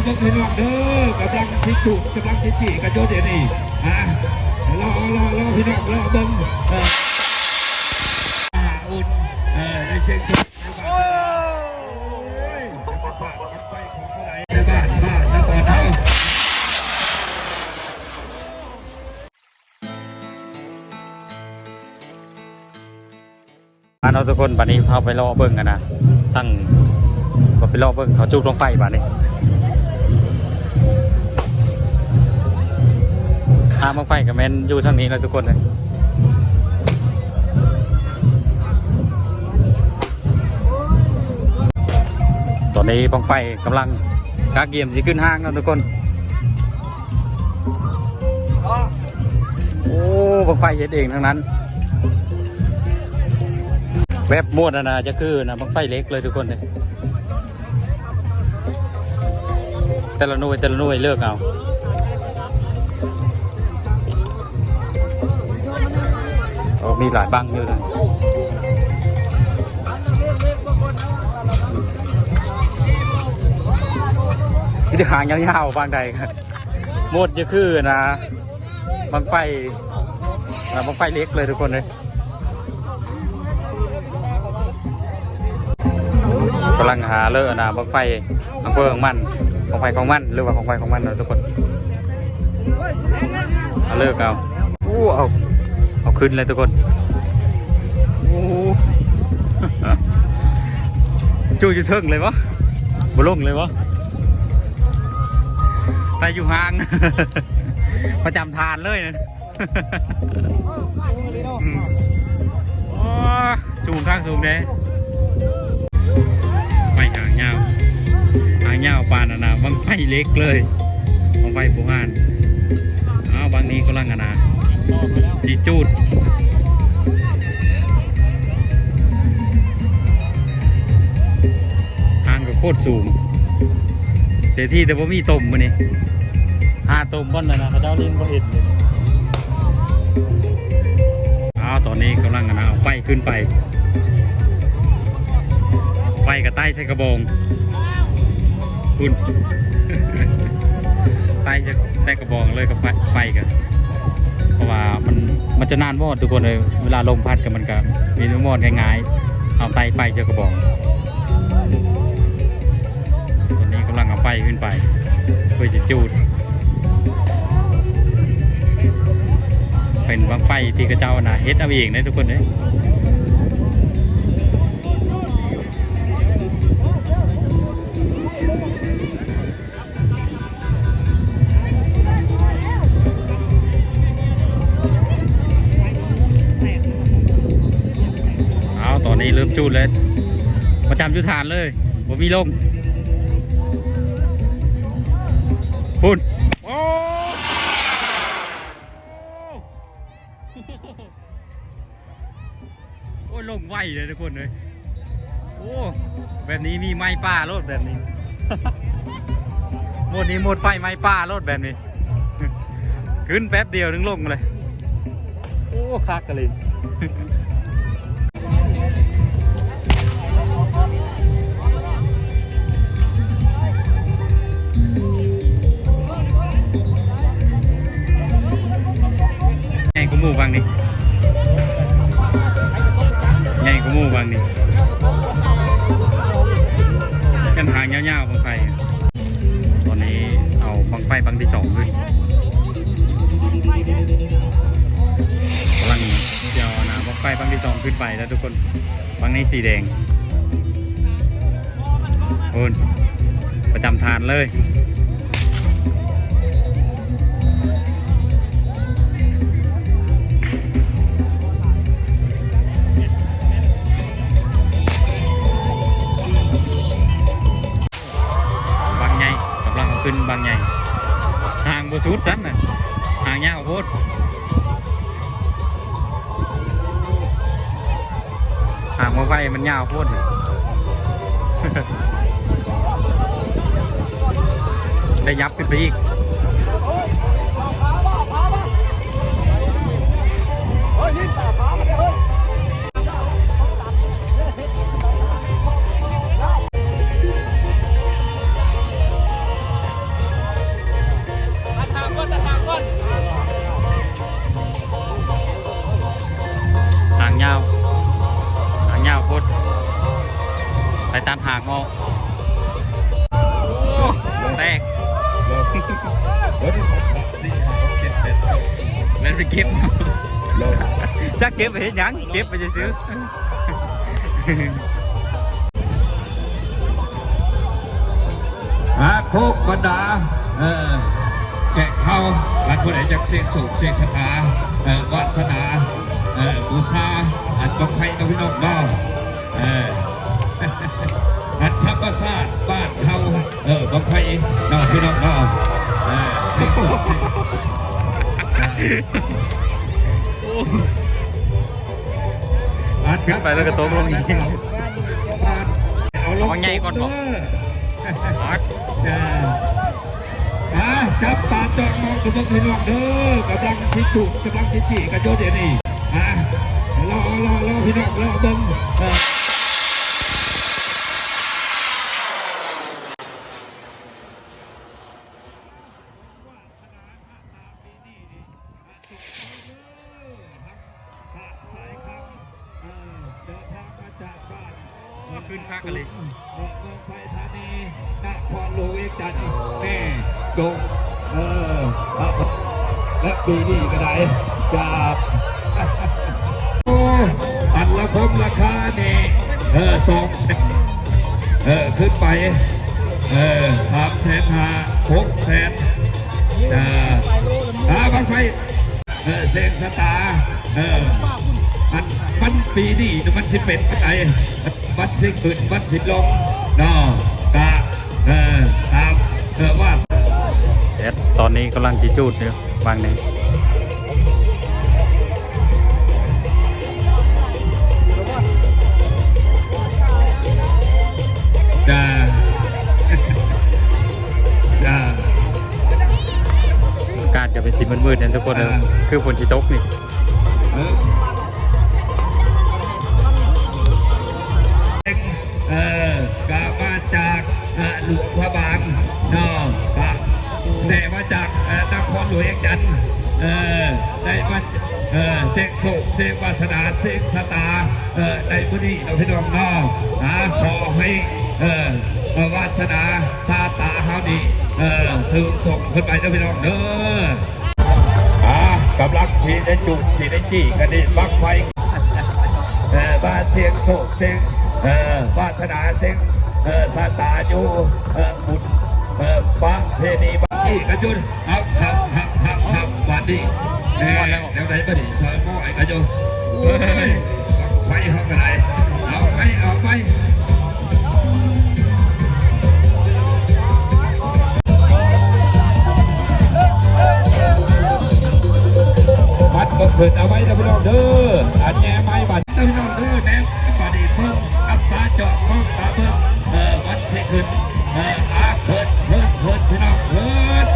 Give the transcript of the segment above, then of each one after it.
ເບິ່ງພີ່ນ້ອງເດີ ກຳລັງຊິຈູດ ກຳລັງຊິຈີ່ກັນຢູ່ດຽວນີ້. ຮະ ລໍ ລໍ ລໍພີ່ນ້ອງ ລໍເບິ່ງ ເອີ ອຸ່ນ ເອີ ໃນເຊີງ ໂອ້ຍ ແມ່ບ້ານ ບ້ານນະຄອນເຮົາ. ມາເນາະທຸກຄົນ ບາດນີ້ເຮົາໄປເລາະເບິ່ງກັນນະ ທັງ ໄປເລາະເບິ່ງເຂົາຈູດບັ້ງໄຟບາດນີ້. ທາງບັ້ງໄຟກໍແມ່ນຢູ່ທາງນີ້ແຫຼະທຸກຄົນເອີຍ. ຕອນນີ້ບັ້ງໄຟກຳລັງກະກຽມຊິຂຶ້ນຫ້າງເນາະທຸກຄົນ. ໂອ້ ບັ້ງໄຟເຮັດເອງທັງນັ້ນ ແບບໝວດອັນນະ ຈະຄືນະ ບັ້ງໄຟເຫຼັກເລີຍທຸກຄົນເອີຍ. ແຕ່ລະໜ່ວຍ ແຕ່ລະໜ່ວຍເລືອກເອົາ. ໂອ້ ມີຫຼາຍບັ້ງຢູ່ນະ ມີແຕ່ຫາງຍາວໆ ບັ້ງໃດ ໝວດຈະຄືນະ ບັ້ງໄຟ ບັ້ງໄຟເຫຼັກເລີຍທຸກຄົນເອີຍ. ກຳລັງຫາເລີກອັນນະ ບັ້ງໄຟຂອງເພິ່ນຂອງມັນ ຂອງໃຜຂອງມັນ ຫຼືວ່າຂອງໃຜຂອງມັນເນາະທຸກຄົນ. ເອົາເລີກເອົາ. ໂອ້ ເອົາ ເອົາຂຶ້ນເລີຍທຸກຄົນ. ໂອ້ ຈູດຢູ່ເທິງເລີຍບໍ່? ບໍ່ລົງເລີຍບໍ່? ໄປຢູ່ຫ່າງ ປະຈຳຖານເລີຍນັ້ນ. ໂອ້ ສູງຄັກສູງແດ່. ໄຟຫາງຍາວ ຫາງຍາວປານອັນນະ ບັ້ງໄຟເຫຼັກເລີຍ ບັ້ງໄຟບູຮານ. ອ້າວ ບັ້ງນີ້ກຳລັງອັນນະ ຊິຈູດ. ຫາງກໍໂຄດສູງ ເສດຖີແຕ່ບໍ່ມີຕົມມື້ນີ້ ຫາຕົມບ່ອນນັ້ນນະ ເຂົາເຈົ້າຫຼິ້ນບໍ່ເຫັນເລີຍ. ອ້າວ ຕອນນີ້ກຳລັງອັນນະ ເອົາໄຟຂຶ້ນໄປ ໄຟກໍໄຕ້ໃສ່ກະບອງພຸ້ນ ໄຕ້ໃສ່ ໃສ່ກະບອງເລີຍກັບໄຟ ໄຟກໍ ເພາະວ່າມັນ ມັນຈະນານວອດທຸກຄົນເອີຍ ເວລາລົມພັດກໍມັນກໍມີນວອດງ່າຍໆ ເອົາໄຕ້ໄຟໃສ່ກະບອງ. ຕອນນີ້ກຳລັງເອົາໄຟຂຶ້ນໄປ ເພື່ອຈະຈູດ ເປັນບັ້ງໄຟທີ່ເຂົາເຈົ້ານະເຮັດເອົາເອງເດ້ທຸກຄົນເດ້. ເອົາ ຕອນນີ້ເລີ່ມຈູດແລ້ວ ປະຈຳຢູ່ຖານເລີຍ ບໍ່ມີລົງ ພຸ້ນ. ໂອ້ ໂອ້ຍ ລົງໄວເດ້ທຸກຄົນເອີຍ. ໂອ້ ແບບນີ້ມີໄມ້ປ່າໂລດແບບນີ້ ໝົດນີ້ໝົດໄຟໄມ້ປ່າໂລດແບບນີ້ ຂຶ້ນແປັບດຽວໜຶ່ງລົງເລີຍ. ໂອ້ ຄັກກະລີ. ໃຫຍ່ກວ່າໝູ່ບັ້ງນີ້ ໃຫຍ່ກວ່າໝູ່ບັ້ງນີ້ ກັນຫາງຍາວໆ ບັ້ງໄຟ. ຕອນນີ້ເອົາບັ້ງໄຟບັ້ງທີສອງຂຶ້ນ ກຳລັງຊິເອົານະ ບັ້ງໄຟບັ້ງທີສອງຂຶ້ນໄປແລ້ວທຸກຄົນ. ບັ້ງນີ້ສີແດງ ໂອ້ນ ປະຈຳຖານເລີຍ. ບັ້ງໃຫຍ່ ກຳລັງເອົາຂຶ້ນບັ້ງໃຫຍ່ ຫາງບໍ່ສຸດຊັ້ນນະ ຫາງຍາວໂພດ. ຫາງບັ້ງໄຟມັນຍາວໂພດ ໄດ້ຫຍັບຂຶ້ນໄປອີກ. ປາກເໝາະ ໂອ້ ແຕກ ແລ້ວໄປເກັບ ຈັກເກັບໄປເຮັດຫຍັງ ເກັບໄປຊື່ໆ. ອາ ໂຄກບັນດາ ເອີ ແຂກເຮົາ ອັນຜູ້ໃດຢາກສ່ຽງໂຊກສ່ຽງຊະຕາ ເອີ ວາດສະໜາ ເອີ ບູຊາ ອັນບັ້ງໄຟເນາະ ພີ່ນ້ອງເນາະ ເອີ ອັນທຳມະຊາດບ້ານເຮົາ ເອີ ບັ້ງໄຟເນາະ ພີ່ນ້ອງເນາະ ເອີ ອັນ ຂຶ້ນໄປແລ້ວກໍຕົກລົງອີກ ເອົາລົງ ເອົາໃຫຍ່ກ່ອນບໍ ເອີ ອ່າ ຈັບຕາຈ້ອງມອງກັນເບິ່ງ ພີ່ນ້ອງເດີ ກຳລັງຊິຈູດ ກຳລັງຊິຈີ້ກັນຢູ່ດຽວນີ້ ອ່າ ລໍ ລໍ ລໍ ພີ່ນ້ອງ ລໍເບິ່ງ ເອີ. ເອີ ເດີນທາງມາຈາກບ້ານ ເອີ ຂຶ້ນຄັກອີ່ຫຼີ ເອີ ເມືອງໄຊທານີ ນະຄອນຫຼວງວຽງຈັນ ແມ່ດົງ ເອີ ແລະ ປີນີ້ກໍໄດ້ຈາກ ໂອ້ ອັນລະຄົງລາຄານີ້ ເອີ ສອງແສນ ເອີ ຂຶ້ນໄປ ເອີ ສາມແສນຫ້າ ຫົກແສນ ເອີ ອ່າ ບັ້ງໄຟ ເອີ ເສັງຊະຕາ ເອີ ອັນມັນປີນີ້ມັນຊິເປັນຈັ່ງໃດ ມັນຊິຂຶ້ນມັນຊິລົງເນາະ ກະ ເອີ ຕາມ ເອີ ວ່າ ແອັດຕອນນີ້ກຳລັງຊິຈູດຢູ່ ວາງນີ້ ຈ້າ ຈ້າ ອາກາດກໍເປັນສີມືດໆ ນະທຸກຄົນ ອ່າ ຄືຝົນຊິຕົກນີ້ ເອີ ເອີ ກະມາຈາກ ເອີ ຫຼວງພະບາງເນາະ ກະແຕ່ມາຈາກ ເອີ ນະຄອນຫຼວງວຽງຈັນ ເອີ ໄດ້ມາ ເອີ ເສັງໂຊກເສັງວາສະໜາເສັງຊະຕາ ເອີ ໃນມື້ນີ້ເນາະ ພີ່ນ້ອງເນາະ ອາ ຂໍໃຫ້ ເອີ ວາສະໜາຊາຕາເຮົານີ້ ເອີ ສູງສົ່ງຂຶ້ນໄປເດີ ພີ່ນ້ອງເດີ. ອ່າ ກຳລັງຊິໄດ້ຈູດ ຊິໄດ້ຈີ້ກັນນີ້ ບັ້ງໄຟ ເອີ ມາເສັງໂຊກ ເສັງ ເອີ ວາສະໜາ ເສັງ ເອີ ຊາຕາຢູ່ ເອີ ບຸນ ເອີ ປະເພນີ ຈີ້ກັນຢູ່ ເອົາ ເອົາ ເອົາ ເອົາ ເອົາ ບາດນີ້ ເອີ ແນວໃດບາດນີ້ ຊອຍໝໍ້ໃຫ້ກັນຢູ່ ໂອ້ຍ ບັ້ງໄຟເຮົາກໍໄດ້ ເອົາໄປ ເອົາໄປ. ມັດບໍ່ຂຶ້ນ ເອົາໄວ້ເດີພີ່ນ້ອງເດີ ອັນແຍ່ໄມ້ບັດເດີພີ່ນ້ອງເດີ ແນມບັດນີ້ເບິ່ງ ອັບຕາຈອກ ມອງຕາເບິ່ງ ເອີ ມັນຊິຂຶ້ນ ເອີ ອາ ເຂີດ ເຂີດ ເຂີດ ພີ່ນ້ອງ ເຂີດ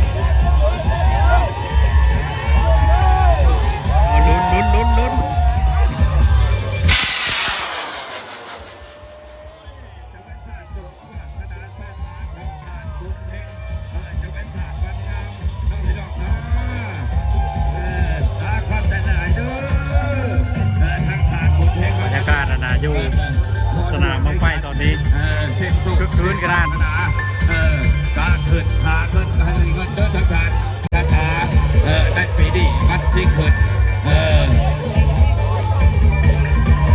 ເອົາ ລຸ້ນ ລຸ້ນ ລຸ້ນ ລຸ້ນ. ບັນຍາກາດ ອັນນ່າ ຢູ່ສະໜາມບັ້ງໄຟຕອນນີ້ ເອີ ຄຶກຄື້ນຂະໜາດ ເອີ ການຂຶ້ນຫາເງິນ ໃຫ້ເງິນເດີທາງການ ການ ເອີ ໃນປີນີ້ມັນຊິຂຶ້ນ ເອີ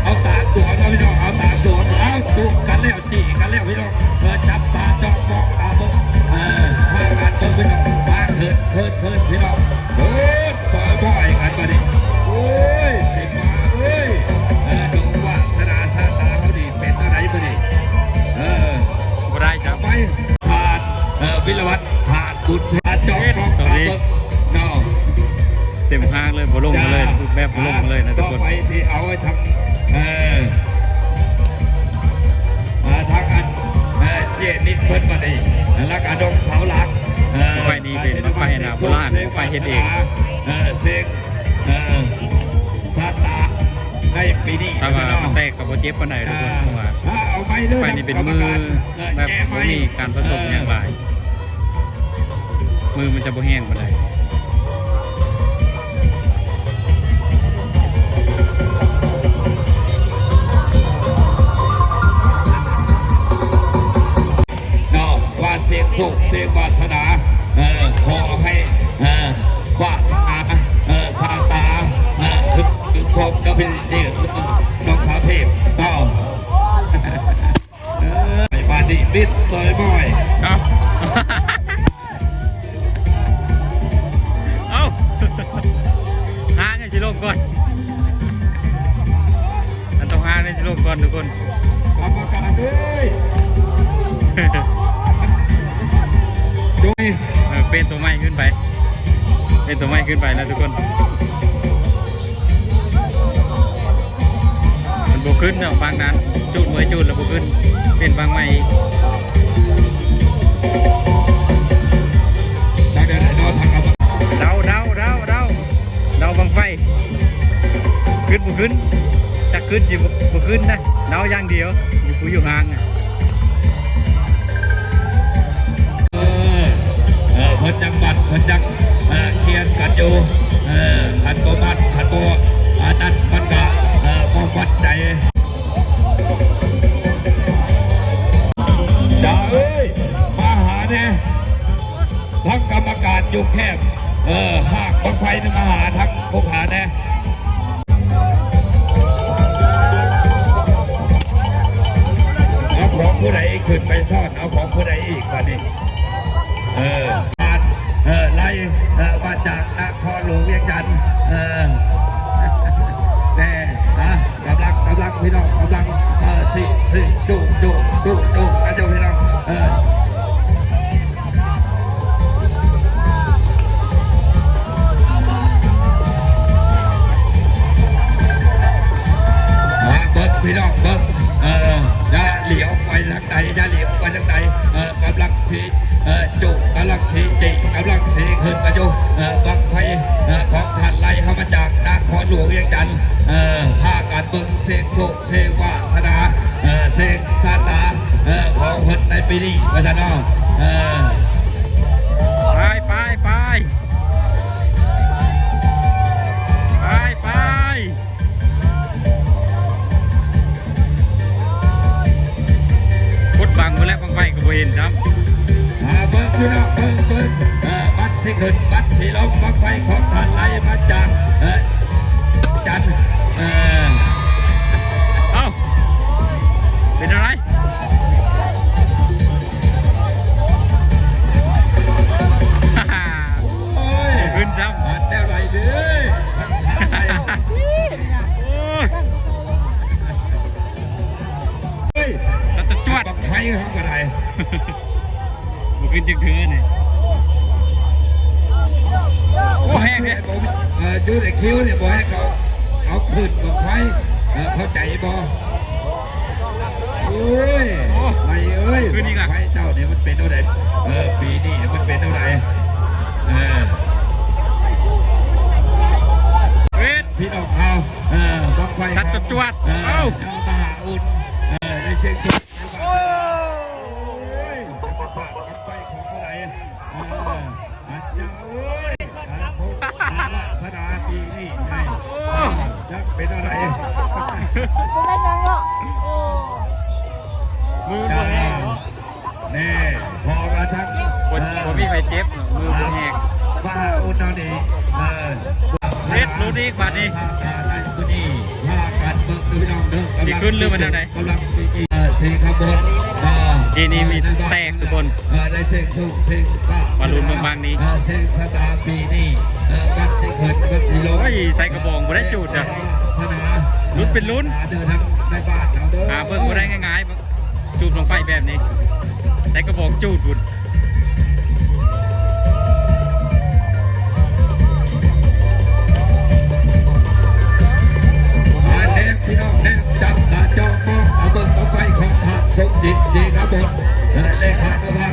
ເອົາຕາມຕົວເນາະພີ່ນ້ອງ ເອົາຕາມຕົວ ເອົາ ຈູດກັນແລ້ວ ຈີ້ກັນແລ້ວພີ່ນ້ອງ ເອີ ຈັບຕາຈ້ອງມອງຕາເບິ່ງ ເອີ ພາກັນເບິ່ງພີ່ນ້ອງ ມາເຂີດ ເຂີດ ເຂີດ ພີ່ນ້ອງ ເຂີດ ຊອຍໝໍ້ໃຫ້ກັນບາດນີ້ ໂອ້ຍ ຊິມາເອີຍ ເອີ ດູວາສະໜາຊາຕາເຮົານີ້ເປັນແນວໃດບາດນີ້ ເອີ ບໍ່ໄດ້ ຈັບໄປ ຜ່ານ ເອີ ວິລະວັດ ຜ່ານ ບຸນເພັດ ເຕັມຮ່າງເລີຍ ບໍ່ລົງມາເລີຍ ຮູບແບບບໍ່ລົງມາເລີຍນະທຸກຄົນ ຕໍ່ໄປຊິເອົາໄວ້ທາງ ເອີ ເອີ ທາງອັນ ເອີ ເຈນິດເພິ່ນບາດນີ້ ແລ້ວກະດົງເສົາຫຼັກ ເອີ ບັ້ງໄຟນີ້ເປັນບັ້ງໄຟອັນນ່າໂບລານ ບັ້ງໄຟເຮັດເອງ ເອີ ເສັງ ເອີ ຊາຕາໃນປີນີ້ ຖ້າວ່າມັນແຕກກໍບໍ່ເຈັບປານໃດທຸກຄົນ ເພາະວ່າ ອ່າ ເອົາໄມ້ເດີ ໄຟນີ້ເປັນມື ແບບບໍ່ມີການປະສົບຫຍັງຫຼາຍ ມືມັນຈະບໍ່ແຮງປານໃດ. ໂຊກເຊກວາສະໜາ ເອີ ຂໍໃຫ້ ເອີ ວາສະໜາ ເອີ ຊາຕາ ເອີ ຖືກ ຖືກສົມກັບເພິ່ນເດີ ນ້ອງສາວເທບເນາະ. ເອີ ບາດນີ້ບິດຊອຍບອຍ ເອົ້າ ເອົ້າ ຫາຫຍັງຊິລົງກ່ອນ ອັນຕ້ອງຫາແນວຊິລົງກ່ອນທຸກຄົນ ກຳມະການເອີຍ ໂດຍ ເອີ ເປັນຕົວໃໝ່ຂຶ້ນໄປ ເປັນຕົວໃໝ່ຂຶ້ນໄປແລ້ວທຸກຄົນ ມັນບໍ່ຂຶ້ນເນາະ ບາງນັ້ນ ຈູດເມື່ອຍຈູດແລ້ວບໍ່ຂຶ້ນ ເປັນບາງໃໝ່ອີກ ເດົາ ເດົາ ເດົາ ເດົາ ເດົາບັ້ງໄຟ ຂຶ້ນບໍ່ຂຶ້ນ ຈັກຂຶ້ນຊິບໍ່ ບໍ່ຂຶ້ນນະ ເດົາຢ່າງດຽວ ຢູ່ຜູ້ຢູ່ຫ່າງນະ ເອີ ເອີ ເພິ່ນຍັງໝັດ ເພິ່ນຍັງ ເອີ ຂຽນກັນຢູ່ ເອີ ຄັນບໍ່ໝັດ ຄັນບໍ່ ອັນນັ້ນມັນກະ ເອີ ບໍ່ໝັ້ນໃຈ ດາເອີຍ ມາຫາແດ່ ທັງກຳມະການຢູ່ແຄມ ເອີ ຫາກບັ້ງໄຟນຳມາຫາທັງຜູ້ຫາແດ່ ເອົາຂອງຜູ້ໃດຂຶ້ນໄປຊ້ອນ ເອົາຂອງຜູ້ໃດອີກບາດນີ້ ເອີ ເອີ ໄລ່ ເອີ ມາຈາກນະຄອນຫຼວງວຽງຈັນ ເອີ ແຕ່ ອ່ະ ກຳລັງ ກຳລັງ ພີ່ນ້ອງ ກຳລັງ ເອີ ຊິ ຊິ ຈຸ ຈຸ ຈຸ ຈຸ ອັນເດີ ພີ່ນ້ອງ ເອີ ມາເບິ່ງ ພີ່ນ້ອງ ເບິ່ງ ເອີ ຢ່າຫຼຽວໄປທາງໃດ ຢ່າຫຼຽວໄປທາງໃດ ເອີ ກຳລັງຊິ ເອີ ຈຸ ກຳລັງຊິຈິ ກຳລັງຊິຂຶ້ນມາຢູ່ ເອີ ບັ້ງໄຟ ເອີ ຂອງທ່ານໄລ່ເຂົ້າມາຈາກນະຄອນຫຼວງວຽງຈັນ ເອີ ພາກັນເບິ່ງເສັງໂຊກເສັງວາສະໜາ ເອີ ເສັງຊາຕາ ເອີ ຂອງເພິ່ນໃນປີນີ້ວ່າຊັ້ນເນາະ ເອີ ໄປ ໄປ ໄປ ໄປ ໄປ. ກົດບັງໝົດແລ້ວ ບັ້ງໄຟກໍບໍ່ເຫັນຊ້ຳ ອ່າ ເບິ່ງພີ່ນ້ອງ ເບິ່ງ ເບິ່ງ ເອີ ບັດຊິຂຶ້ນ ບັດຊິລົງ ບັ້ງໄຟຂອງທ່ານໄລ່ມາຈາກ ເອີ ຈັນ ເອີ ເອົ້າ ເປັນອະໄລ? ໂອ້ຍ ບໍ່ຂຶ້ນຊ້ຳ ບັດແນວໃດເດີ ໂອ້ຍ ເຮີ້ຍ ສັດຈະຈວດ ບັ້ງໄຟເຮົາກໍໄດ້ ບໍ່ຂຶ້ນຈັກເທື່ອນີ້ ບໍ່ແຮງເດ້ ເອີ ຢູ່ໃນຄິວນີ້ບໍ່ໃຫ້ເຂົາເອົາຂຶ້ນບັ້ງໄຟ ເອີ ເຂົ້າໃຈບໍ່? ໂອ້ຍ ໂອ້ ໄລ່ເອີຍ ຂຶ້ນອີກລະ ບັ້ງໄຟເຈົ້ານີ້ມັນເປັນແນວໃດ? ເອີ ປີນີ້ມັນເປັນແນວໃດ? ເອີ ເວດ ພີ່ນ້ອງເຮົາ ເອີ ບັ້ງໄຟ ສັດຈະຈວດ ເອີ ເອົ້າ ເຈົ້າມະຫາອຸດ ເອີ ໃນເຊີງ ໂອ້ຍ ບັ້ງໄຟຂອງຜູ້ໃດ? ເອີ ອັນຍາເອີຍ ອັນໂຄກອາລາສະໜາປີນີ້ໃຫ້ ໂອ້ ຈັກເປັນແນວໃດ? ບໍ່ແມ່ນຫຍັງເນາະ ໂອ້ ມືບໍ່ແຮງເນາະ ແນ່ ພໍວ່າທັງ ບໍ່ ເອີ ບໍ່ມີໃຜເຈັບ ມືບໍ່ແຮງ ວ່າອຸດເນາະນີ້ ເອີ ເຮັດຫຼຸດອີກບາດນີ້ ເອີ ໃນມື້ນີ້ ພາກັນເບິ່ງເດີພີ່ນ້ອງເດີ ຊິຂຶ້ນຫຼືວ່າແນວໃດ? ກຳລັງຊິ ເອີ ຊິຂະບວນ ເອີ ປີນີ້ມີແຕກທຸກຄົນ ເອີ ໄດ້ເສັງໂຊກເສັງລາບ ມາລຸ້ນເບິ່ງບັ້ງນີ້ ເອີ ເສັງຊະຕາປີນີ້ ເອີ ວັນຊິຂຶ້ນວັນຊິລົງ ໂອ້ຍ ໃສ່ກະບອງບໍ່ໄດ້ຈູດເດີ ລຸ້ນເປັນລຸ້ນ ເດີທາງໃນບ້ານເຮົາເດີ ຫາເບິ່ງບໍ່ໄດ້ງ່າຍໆ ຈູດບັ້ງໄຟແບບນີ້ ໃສ່ກະບອງຈູດພຸ້ນ ມາແນມພີ່ນ້ອງ ແນມຈັບຕາຈ້ອງມອງ ເອົາເບິ່ງບັ້ງໄຟຂອງທ່ານສົມຈິດ ເຈກະບົນ ເອີ ເລຂານຳພັກ